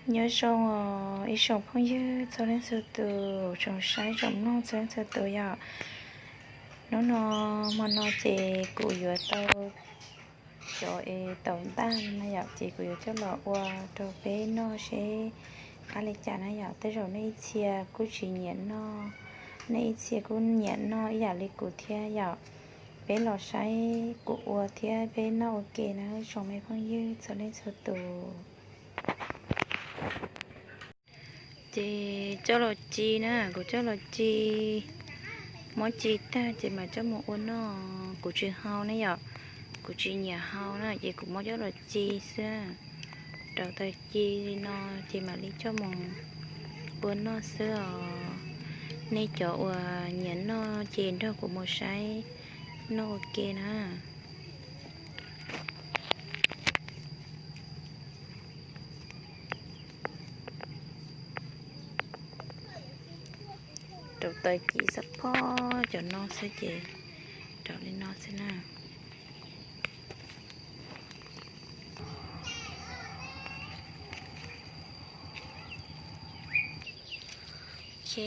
Nyob zoo os ib tsoom phooj ywg txhua leej txhua tus, tsoom saib tsoom mloog txhua leej txhua tus yom. Hnub no, hmo no ces kuv yuav tau cov es taum ntaj na yom, ces kuv yuav coj los ua rau peb noj seb qab li cas na yom. Tej zaum nej ib txhia kuj tsis nyiam noj, nej ib txhia kuj nyiam noj ib yam li kuv thiab yom. Peb los saib kuv ua thiab peb noj ua ke na tsoom me phooj ywg txhua leej txhua tus. Ces coj los ci na, kuv coj los ci, muab ci tag ces mam coj mus ua noj. Kuv tsis hau ne yom, kuv tsis nyiam hau na, ces kuv muab coj los ci xwb. Rau taws ci li no ces mam li coj mus ua noj xwb os. Nej cov uas nyiam noj ces nrog kuv mus saib noj ua ke na. Rau taws ci xab phob cov no xwb ces rau li no xwb na. Ok,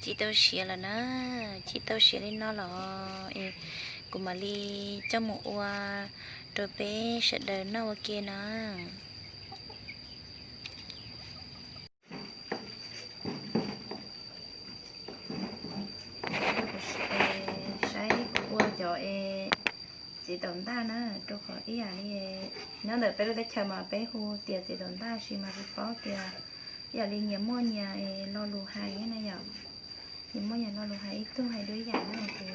ci tau siav lawm na, ci tau siav li no los es kuv mam li coj mus ua rau peb sawv daws noj ua ke na. Saib kuv ua cov es txiv taum ntaj na, rau qhov ib yam li nyob ntawm peb lub teb chaws mas peb hu tias txiv taum ntaj sis mas kuv paub tias ib yam li nyias muaj nyias lo lus hais na yom. Nyias muaj nyias lo lus hais, ib tug hais dua ib yam na ces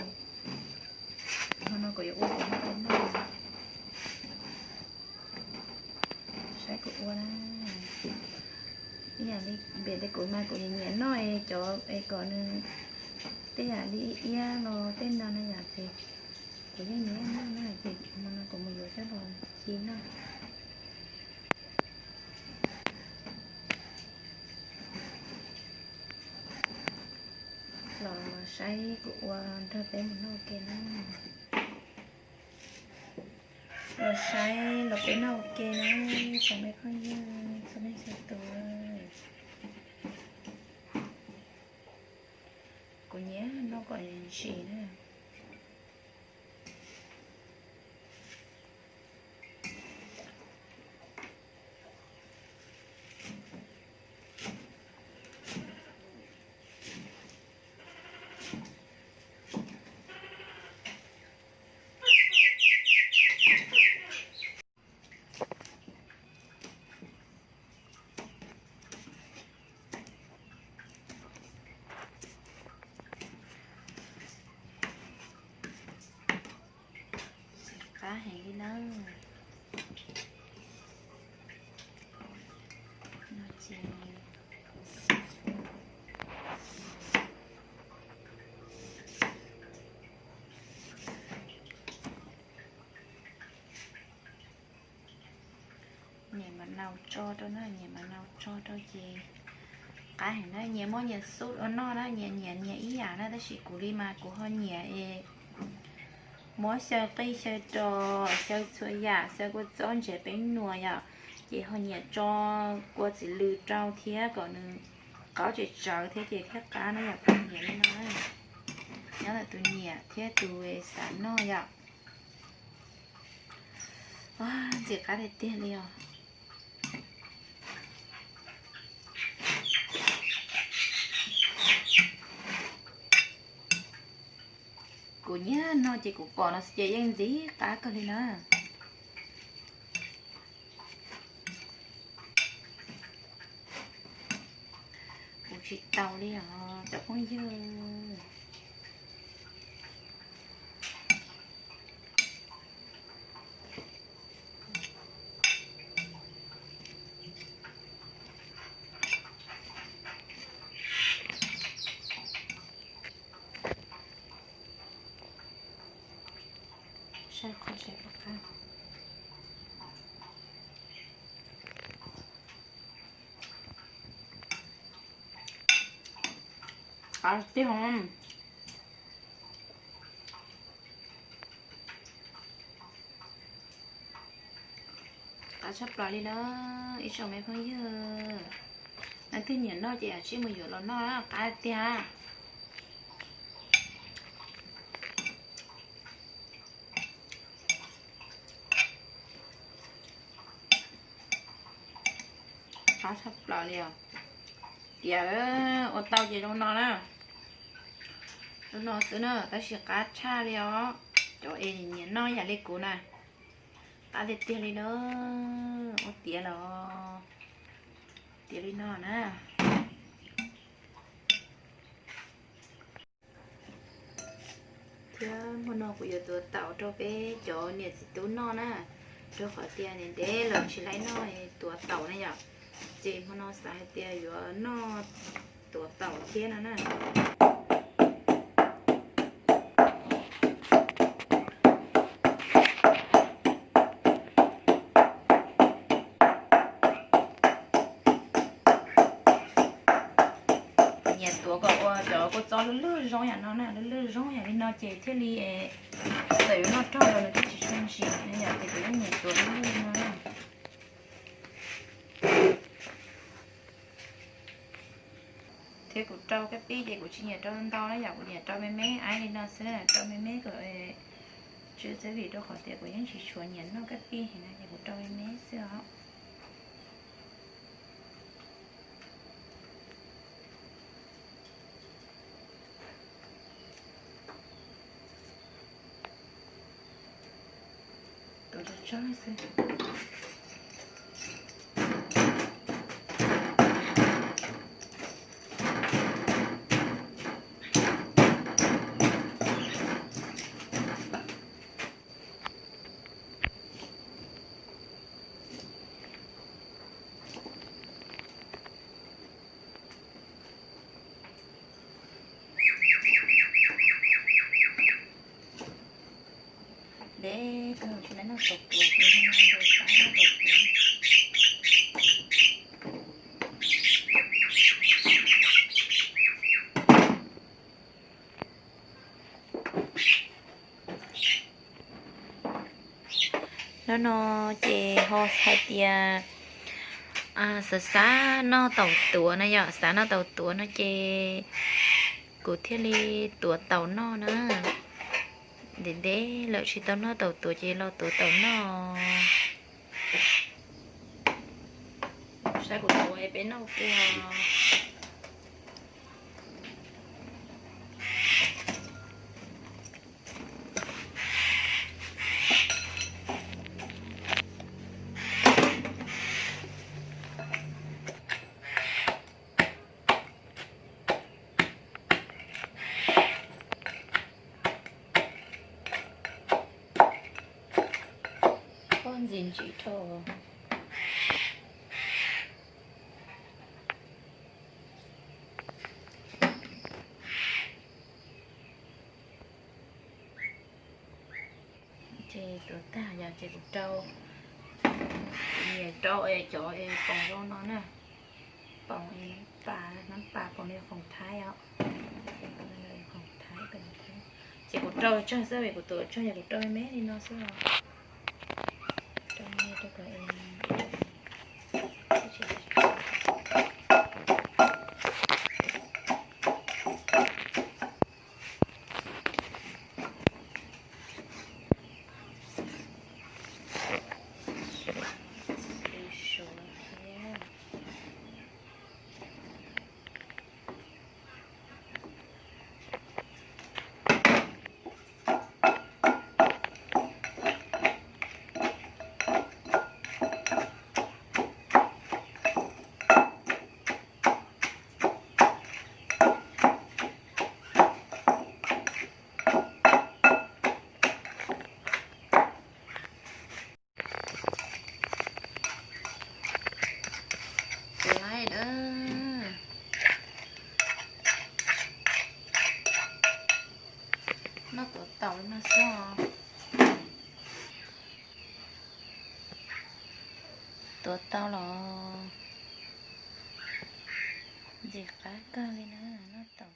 hmo no kuv yuav ua kuv noj ua noj. Saib kuv ua na. Ib yam li npiam tias kuv mas kuv nyiam noj es cov es kom nws tej yam li iab los tej no na yom ces kuv yeej nyiam noj na ces hmo no kuv mus yuav coj los ci noj. Los saib kuv ua nrog peb mus noj ua ke na. Los saib los peb noj ua ke na, tsoom me phooj ywg txhua leej txhua tus. Kuv nyiam noj kom ntsim na. Ntxim qab heev li na. No ces nyiam mas nau tso rau na, nyiam mas nau tso rau ces qab heev na, nyias muaj nyias xub ua noj na, nyias nyiam nyias ib yam na, tab sis kuv li mas kuv ho nyiam es muab xyaw qij xyaw ros, xyaw txhua yam, xyaw kua txob ntses peeb nuam yom, ces ho nyiam tso kua txiv lws rau thiab kom nws qaub tsem tsawv thiab ces thiaj qab na yom, kuv nyiam li no na. Nyob ntawm tus nyiam thiab tus xav noj yom. Ntxim qab tiag tiag li os. Kuv nyiam noj ces kuv pom no xwb ces yeej ntxim qab kawg li na. Kuv tsis taus li os cov phooj ywg. Saib qhov tseem pom qab. Qab tiag. Qab Tshaj plaws li na, ib tsoom me phooj ywg, leej twg nyiam noj ces cia li mus yuav los noj, qab tiag. Qab tshaj plaws li os. Tiav, ua tau ces zoo no na. Zoo no xwb na, tab sis qab tshaj li os. Cov es nyiam noj yam li kuv na, qab tiag tiag li na. Ua tiav los tiav li no na. Thiab hmo no kuv yuav tuav taum rau peb cov niam txiv tub noj na, rau qhov tias ntev ntev lawm tsis laib noj tuav taum na yom. Ces hmo no xav hais tias yuav noj tuav taum thiab no na. Nyiam tuav kom ua cov kua txob lwj lwj zoo yam no na, lwj lwj zoo yam li no ces thiaj li, txawm yuav noj rog los nws thiaj tsis tshua ntsim na yom, ces kuv yeej nyiam tuav lwj lwj li no na. Thiab kuv rau kab pib ces kuv tsis nyiam rau ntau na yom, kuv nyiam rau me me aib li no xwb, rau me me kom tsw xwb, vim rau qhov tias kuv yeej tsis tshua nyiam noj kab pib heev na, ces kuv rau me me xwb os. Tuav tsawg tsawg xwb. Deb kawg tsis laib noj tau tuav ces ho noj tau xav noj tau tuav. Hnub no ces ho hais tias xav xav noj taum tuav na yom, xav noj taum tuav no ces kuv thiaj li tuav taum noj na. Ntev ntev lawm tsis tau noj taum tuav ces los tuav taum noj. Saib kuv tuav es peb noj ua ke os. Poj ntxim ntsim dhau. Ces tuav tag yom, ces kuv rau, nyiam rau cov poom zoo no na, poom pas, nab pas poom li khoom thaib os, khoom thaib. Ces kuv rau tsawg xwb, vim kuv tuav tsawg yog kuv rau me me li no xwb os. Rau me rau kom Laib lawm. Noj tuav taum li no xwb os. Tuav tau los ntxim qab kawg li na, noj taum.